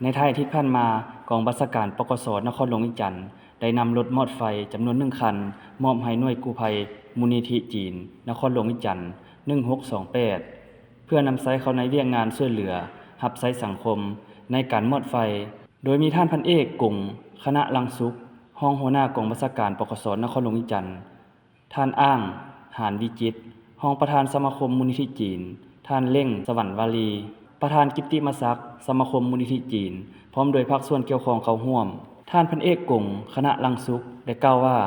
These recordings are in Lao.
ໃນທ້າຍອາທິດຜ່ານມາ, ກອງບັນຊາການ ປກສ ນະຄອນຫຼວງວຽງຈັນ ໄດ້ນຳລົດມອດໄຟຈຳນວນໜຶ່ງຄັນ ມອບໃຫ້ໜ່ວຍກູ້ໄພມູນນິທິຈີນ ນະຄອນຫຼວງວຽງຈັນ ໜຶ່ງຫົກສອງແປດ ເພື່ອນຳໃຊ້ເຂົ້າໃນວຽກງານຊ່ວຍເຫຼືອຮັບໃຊ້ສັງຄົມໃນການມອດໄຟ, ໂດຍມີທ່ານພັນເອກ ກົງ ຄະນະລັງສຸກ ຮອງຫົວໜ້າກອງບັນຊາການ ປກສ ນະຄອນຫຼວງວຽງຈັນ, ທ່ານ ອ້າງ ຫານວິຈິດ ຮອງປະທານສະມາຄົມມູນນິທິຈີນ, ທ່ານ ເລັ່ງ ສະຫວັນວາລີ ປະທານກິດຕິມະສັກສະມາຄົມມູນນິທິຈີນ ພ້ອມດ້ວຍພາກສ່ວນກ່ຽວຂ້ອງເຂົ້າຮ່ວມ. ທ່ານພັນເອກ ກົງ ຄະນະລັງສຸກ ໄດ້ກ່າວວ່າ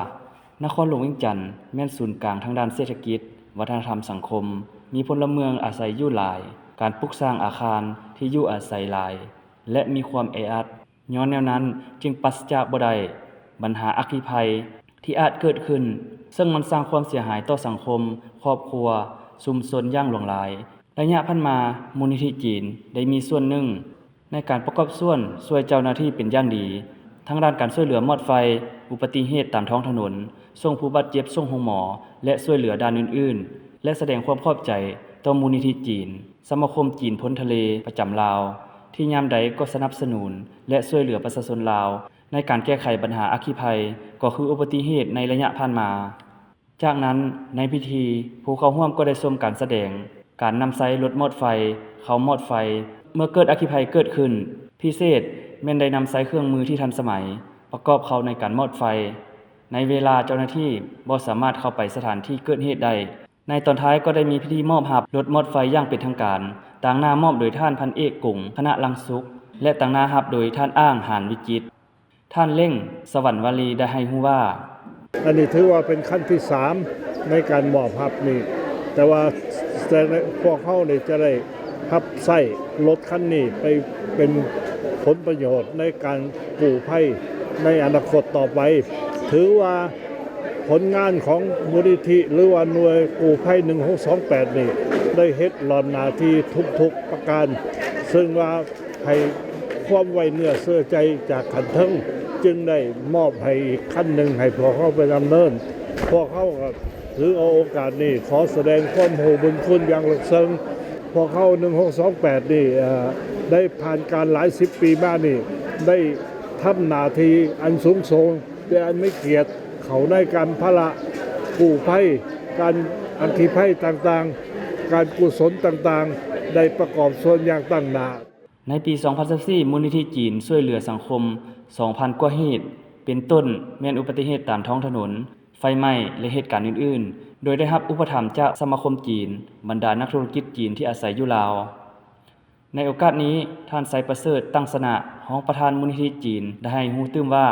ນະຄອນຫຼວງວຽງຈັນແມ່ນສູນກາງທາງດ້ານເສດຖະກິດ, ວັດທະນະທຳ, ສັງຄົມ, ມີພົນລະເມືອງອາໄສຢູ່ຫຼາຍ, ການປຸກສ້າງອາຄານທີ່ຢູ່ອາໄສຫຼາຍ ແລະ ມີຄວາມແອອັດ. ຍ້ອນແນວນັ້ນຈຶ່ງປາສະຈາກບໍ່ໄດ້ບັນຫາອັກຄີໄພທີ່ອາດເກີດຂຶ້ນ, ເຊິ່ງມັນສ້າງຄວາມເສຍຫາຍຕໍ່ສັງຄົມ, ຄອບຄົວ, ຊຸມຊົນຢ່າງຫຼວງຫຼາຍ. ໄລຍະຜ່ານມາ, ມູນນິທິຈີນໄດ້ມີສ່ວນໜຶ່ງໃນການປະກອບສ່ວນຊ່ວຍເຈົ້າໜ້າທີ່ເປັນຢ່າງດີ ທັງດ້ານການຊ່ວຍເຫຼືອມອດໄຟ, ອຸບັດຕິເຫດຕາມທ້ອງຖະໜົນ, ສົ່ງຜູ້ບາດເຈັບສົ່ງໂຮງໝໍ ແລະ ຊ່ວຍເຫຼືອດ້ານອື່ນໆ ແລະ ສະແດງຄວາມຂອບໃຈຕໍ່ມູນນິທິຈີນ ສະມາຄົມຈີນພົນທະເລປະຈຳລາວ ທີ່ຍາມໃດກໍສະໜັບສະໜູນ ແລະ ຊ່ວຍເຫຼືອປະຊາຊົນລາວໃນການແກ້ໄຂບັນຫາອັກຄີໄພ ກໍຄືອຸບັດຕິເຫດໃນໄລຍະຜ່ານມາ. ຈາກນັ້ນ, ໃນພິທີ, ຜູ້ເຂົ້າຮ່ວມກໍໄດ້ຊົມການສະແດງການນຳໃຊ້ລົດມອດໄຟເຂົ້າມອດໄຟ ເມື່ອເກີດອັກຄີໄພເກີດຂຶ້ນ, ພິເສດແມ່ນໄດ້ນຳໃຊ້ເຄື່ອງມືທີ່ທັນສະໄໝປະກອບເຂົ້າໃນການມອດໄຟ ໃນເວລາເຈົ້າໜ້າທີ່ບໍ່ສາມາດເຂົ້າໄປສະຖານທີ່ເກີດເຫດໄດ້. ໃນຕອນທ້າຍກໍໄດ້ມີພິທີມອບຮັບລົດມອດໄຟຢ່າງເປັນທາງການ, ຕາງໜ້າມອບໂດຍທ່ານພັນເອກ ກົງ ຄະນະລັງສຸກ ແລະ ຕາງໜ້າຮັບໂດຍທ່ານ ອ້າງ ຫານວິຈິດ. ທ່ານ ເລັ່ງ ສະຫວັນວາລີ ໄດ້ໃຫ້ຮູ້ວ່າ, ອັນນີ້ຖືວ່າເປັນຂັ້ນທີສາມໃນການມອບຮັບນີ້, ແຕ່ວ່າ ແຕ່ພວກເຮົານີ້ຈະໄດ້ຮັບໃຊ້ລົດຄັນນີ້ໄປເປັນຜົນປະໂຫຍດໃນການກູ້ໄພໃນອະນາຄົດຕໍ່ໄປ. ຖືວ່າ ຜົນງານຂອງມູນນິທິ ຫຼືວ່າໜ່ວຍກູ້ໄພໜຶ່ງຫົກສອງແປດນີ້ ໄດ້ເຮັດຫຼ້ອນໜ້າທີ່ທຸກໆປະການ, ເຊິ່ງວ່າໃຫ້ຄວາມໄວ້ເນື້ອເຊື່ອໃຈຈາກຂັ້ນເທິງ, ຈຶ່ງໄດ້ມອບໃຫ້ອີກຄັນໜຶ່ງໃຫ້ພວກເຮົາໄປດຳເນີນ. ພວກເຮົາກໍຖືເອົາໂອກາດນີ້ ຂໍສະແດງຄວາມຮູ້ບຸນຄຸນຢ່າງເລິກເຊິ່ງ. ພວກເຮົາໜຶ່ງຫົກສອງແປດນີ້ ເອີ ໄດ້ຜ່ານການຫຼາຍສິບປີມານີ້ ໄດ້ທຳໜ້າທີ່ອັນສູງສົ່ງ ແລະ ອັນມີກຽດເຂົ້າໃນການພາລະກູ້ໄພ, ການອັກຄີໄພຕ່າງໆ, ການກຸສົນຕ່າງໆ ໄດ້ປະກອບສ່ວນຢ່າງຕັ້ງໜ້າ. ໃນປີສອງພັນຊາວສີ່ ມູນນິທິຈີນຊ່ວຍເຫຼືອສັງຄົມສອງພັນກວ່າເຫດ, ເປັນຕົ້ນແມ່ນອຸບັດຕິເຫດຕາມທ້ອງຖະໜົນ, ໄຟໄໝ້ ແລະ ເຫດການອື່ນໆ, ໂດຍໄດ້ຮັບອຸປະຖຳຈາກສະມາຄົມຈີນ, ບັນດານັກທຸລະກິດຈີນທີ່ອາໄສຢູ່ລາວ. ໃນໂອກາດນີ້, ທ່ານ ໄຊປະເສີດ ຕັ້ງຊະນະ ຮອງປະທານມູນນິທິຈີນ ໄດ້ໃຫ້ຮູ້ຕື່ມວ່າ,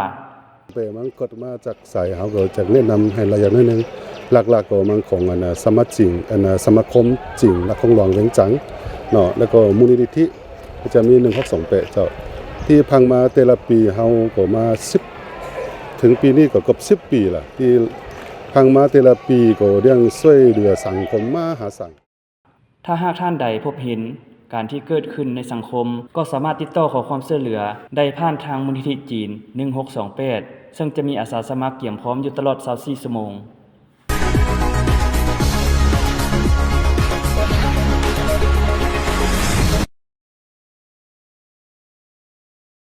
ແປມັນກໍມາຈາກໃສ ເຮົາກໍຈະແນະນຳໃຫ້ລະອຽດໜ້ອຍໜຶ່ງ. ຫຼັກໆກໍມັນຂອງອັນນະ ສະມາຊິກ ອັນນະ ສະມາຄົມຈີນນະຄອນຫຼວງວຽງຈັນເນາະ, ແລ້ວກໍມູນນິທິ ກໍຈະມີໜຶ່ງຫົກສອງແປດເຈົ້າ. ທີ່ຜ່ານມາແຕ່ລະປີເຮົາກໍມາສິບ ເຖິງປີນີ້ກໍເກືອບສິບປີລະ ທີ່ຜ່ານມາແຕ່ລະປີກໍຍັງຊ່ວຍເຫຼືອສັງຄົມມະຫາສັງ. ຖ້າຫາກທ່ານໃດພົບເຫັນການທີ່ເກີດຂຶ້ນໃນສັງຄົມ, ກໍສາມາດຕິດຕໍ່ຂໍຄວາມຊ່ວຍເຫຼືອໄດ້ຜ່ານທາງມູນນິທິຈີນໜຶ່ງຫົກສອງແປດ ເຊິ່ງຈະມີອາສາສະໝັກກຽມພ້ອມຢູ່ຕະຫຼອດຊາວສີ່ຊົ່ວໂມງ.